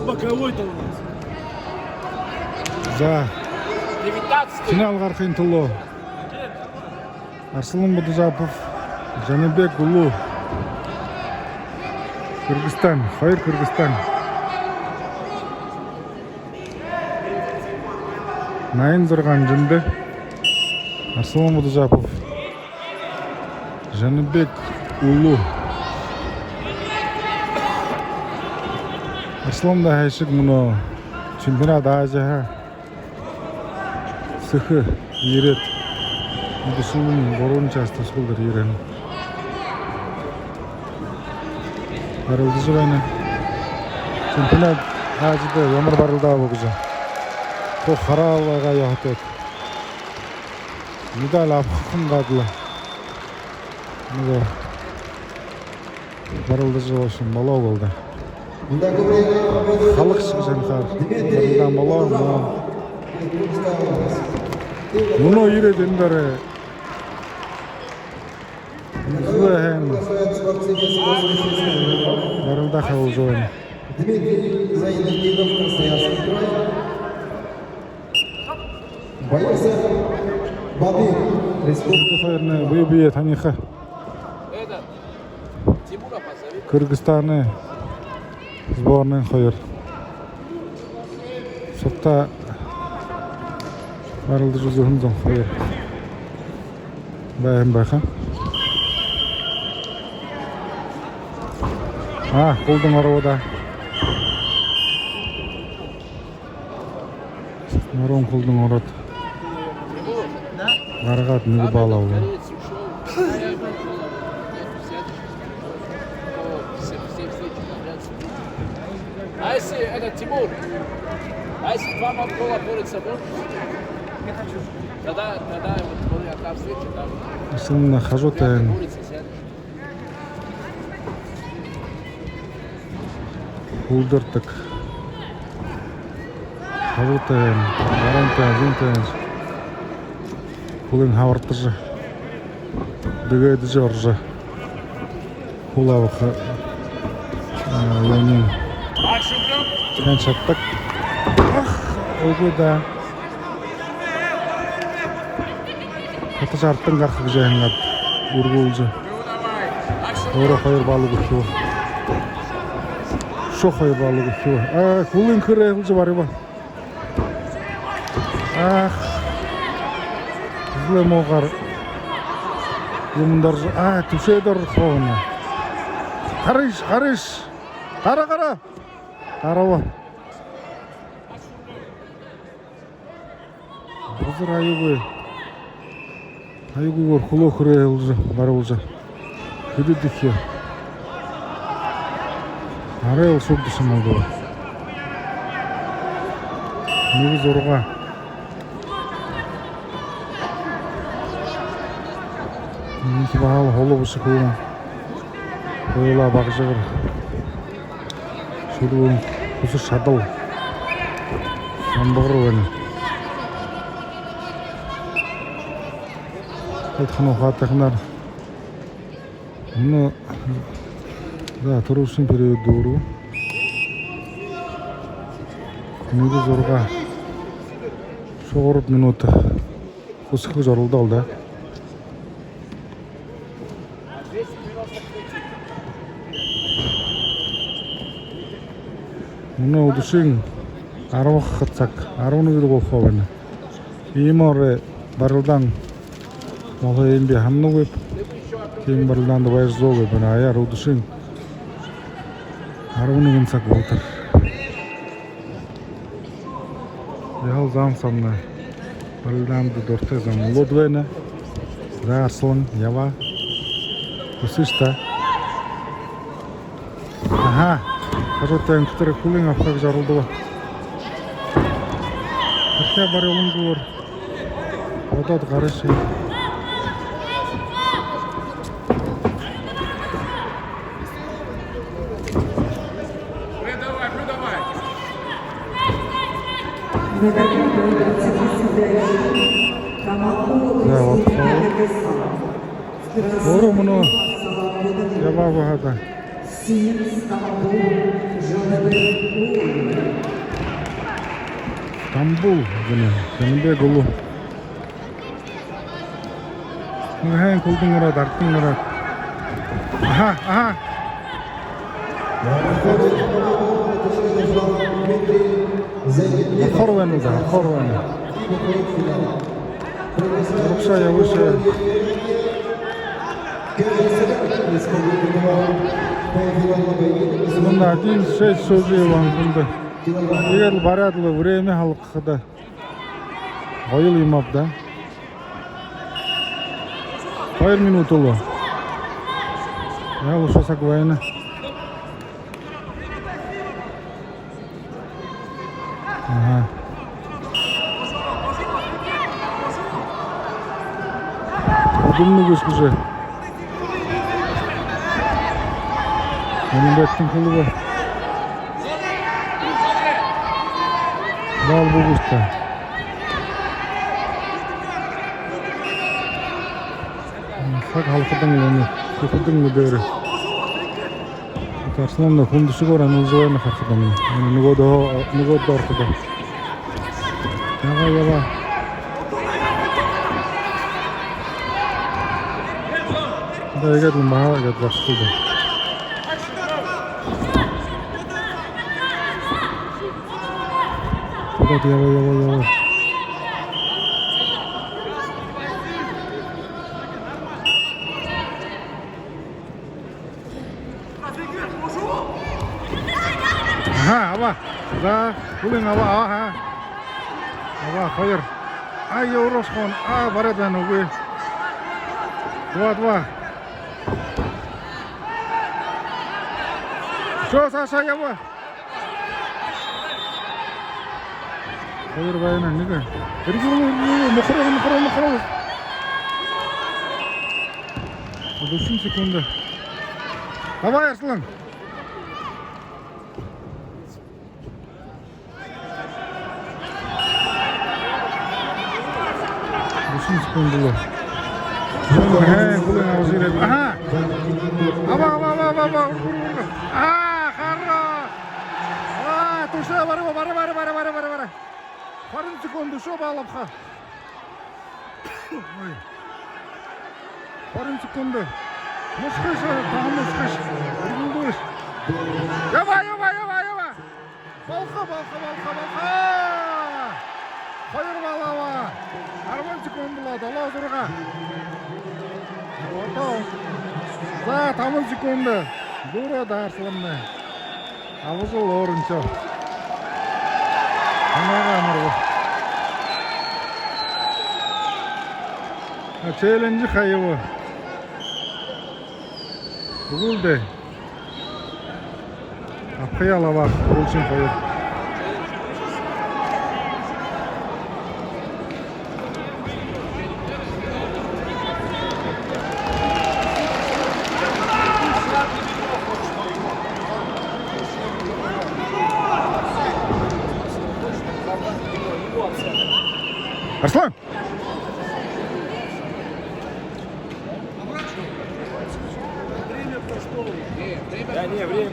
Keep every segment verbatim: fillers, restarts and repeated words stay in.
Боковой-то у нас. За. Финал гарахын түлөө Арсалан Будажапов, Жаныбек Улу. Кыргызстан, хоёр Кыргызстан. Наян зургаан жэлдэ Арсалан Будажапов, Жаныбек Улу. Арсалан даа хайшаг мүнөө чемпионат Азиһаа сэхэ ерээд, үдэшэлэн гурбан часта суулдыр ерэн барилдажа байна. Чемпионат Азида ямар барилдааб гэжэ хуу хараад байгаа ёһотойт. Медаль абахын гадла. Нүгөө барилдажа болошон болоо болдо. Халагша гэжэ анхаар барилдаан болоо, но мүнөө ерээд энэ дээрэ Зуһан барилдаа хабаажа байна. Дмитрий Зайнутдинов, Красноярский край. Боец Бадыр, Республика. Хоёрнай бэе бэеэ таниха. Кыргызстанай сборнын хоёр. Сугтаа барилдажа үзэһэн зон хоёр. Байһан байха. А, хулдань оробо даа. Норон хулдань ороод, гаргаад нэгэ балл абаа. А если этот, Тимур, а если два монгола борются, можешь? Тогда, тогда вот, вот одна встреча там. Основном хажуутай. Борются, сядешь. Хулдардаг. Хажуутай, баруунтай, зүүнтэй. Хулынь хабардажа, дэгэдэжэ орожо, хул абаха, а, юумэн хэн шададаг. Ах, үгы даа. Хатажа артань гараха гэжэ һанаад, үргүүлжэ. Өөрөө хоёр балл үгэхэ. Үшөө хоёр балл үгэхэ. А, хулынь хэрээһэлжэ бариба. Ах. Злэ муугаар юумэндэ орожо. А, түбшэдэ орохо байна. Гарыш, гарыш. Гара, гара. Гараба. Газар аягүй. Аягүйгөөр хулоо хэрээһэлжэ, бариулжа. Хэдыдэхи. Арай л шүүгдэшэ юм даа. Нэгэ зургаа. Энэхи баһал холо бэшэ хүн. Хоюулаа багажагар. Шүлэгөө хүсэжэ шадал. Амбагар байна. Эдхэн ухаатайханаар. Мүнөө, за, түрүүшын период дүүрээ. Нэгэ зургаа. Үшөө гурбан минута. Хүсэхэ гэжэ оролдоол даа. Мүнөө үдэшын арбан саг, арбан нэгэдэ болохо байна. Иимэ орой барилдаан болохо юм би һананагүйб. Тиимэ барилдаанда байжа заагүйб. Аяар үдэшын арбан нэгэн саг болотор. Яһала зам соомнай. Барилдаанда дуратай зон үлөөд байна. За, Арсалан, ябаа. Хүсыш даа. Аха. Хажуутай энхэ тэрэ хулынь абаха гэжэ оролдобо. Тэрхээ бариулангүйгөөр бодоод гарыш. За, вот. Өөрөө мүнөө ябаа баһа даа. Синим стамбул жонобе. Самбуу гэнэ. Гэнэ бэ гү? Нэгэ һайн хүлдэн ороод, ардын ороод. Аха, аха. Орохоор байна даа, орохоор байна. Урагшаа ябыш. Мүнөө один шесть шүүжэ ябаһан хүндэ. Тиигээд лэ бариад лэ время халахада. Гоёл юм ааб даа. Хоёр минута лэ. Яа, үшөө саг байна. Аха. Удамнай гүш гэжэ. Энэ бэттэн хэлэбэ. Бал бүгэстэ. Саг халахадань энэ хүхэдэн үдэрөө. Арслан хүндэшэгээр амилжа байна харахадань. Нүгөөдөө, нүгөөдөө орходо. Ябаа, ябаа. Да, иигээд лэ баһа иигээд башхалда. Иигээд ябаа, ябаа, ябаа. Аха, абаа. За, хүлынь абаа, аха. Абаа, хоёр. Ай, ёороошхон. Аа, бариад байна, үгы. Два, два. Үшөө саашаа ябаа. Хоёр байна, нэгэ. Эргүүлээ, эргүүлээ, мухараа, мухараа, мухараа. Дүшэн секунда. Давай, Арслан. Дүшэн секунда лэ. Аха, хүлынь абажа ерээ. Аха. Абаа, абаа, абаа, абаа, абаа, үргэн, үргэн, үргэн. Аа, хараа. Аа, түшөө, бара, бара, бара. Хорин секунда, үшөө бал абаха. Ой. Хорин секунда. Мушхыш, таһа мушхыш. Үргэлдөөш. Ябаа, ябаа, ябаа, ябаа. Болохо, болохо, болохо, болохо. Хоёр бал абаа. Арбан секунда лэ, долоо зургаа. Ото. За, табан секунда. Дүүрээ даа, Арслан. Абажал, өөрыншье. Ханаагаа амарба. А, челлендж хаяба. Үгы даа. Абахаяа лэ абаа, һүүлшын хоёр. Арслан! Да, не, время.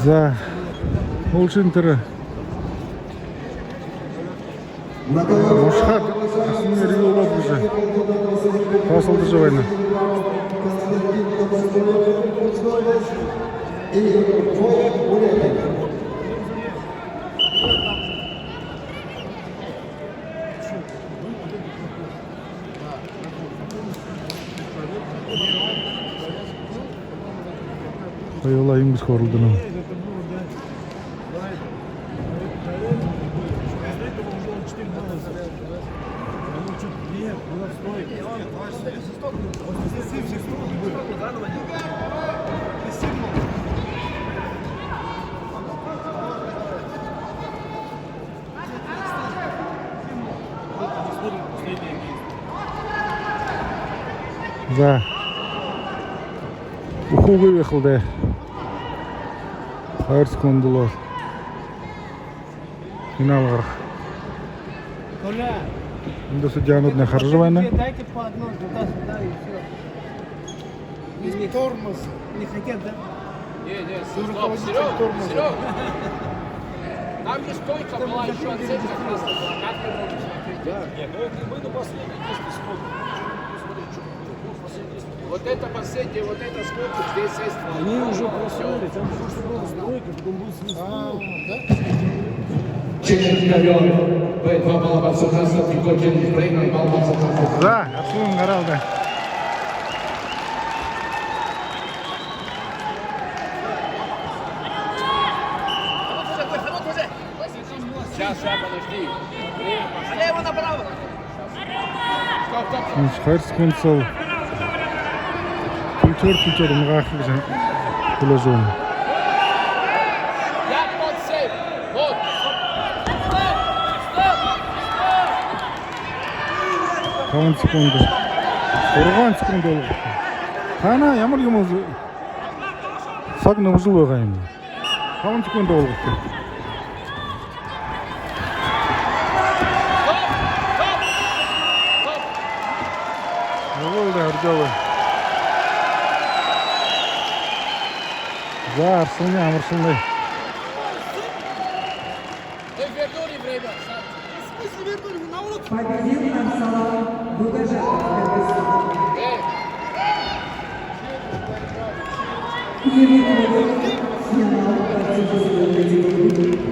За, һүүлшын тэрэ. Мушхаад, асарнай эрьюулээд гэжэ тоосолдожо байна. Хоюулаа иимэ гэжэ хөөрэлдэнэ. За. Үхүүгүй байхал даа. Хоёр секунда лэ. Финал гараха. Эндэ судьянууд нэ хаража байна. Дайте по одной туда-сюда и всё. Тормоз. Не хотят, да? Не, не, стоп, Серёг, Серёг. Там же стойка была ещё от центра красного. Как мы можем смотреть? Да. Нет, ну, мы на последнем месте смотрим. Вот это последнее, вот это сколько? Здесь шесть. Они уже проснули, там просто была стройка, потом был свисток. А, да? Чемпион. Б два балл, Арсен Хасов, Николь Дженни Фрейман, балл. За, Арсен гаралда. Сейчас, сейчас, подожди. Слева направо. Хоёр секунд соо түлхюур, түлхюур унгахаа гэжэ хүлеэжэ байна. Табан секунд. Гурбан секунд болгоо. Танаа ямар юм бэ? Саг нэмжэл байгаа юм. Табан секунд болгоо. Нүгэл даа, үргэлөө. За, Арсений амаршалнай. Победил Арсалан Дугажапов, Кыргызстан. Куевик Владимир,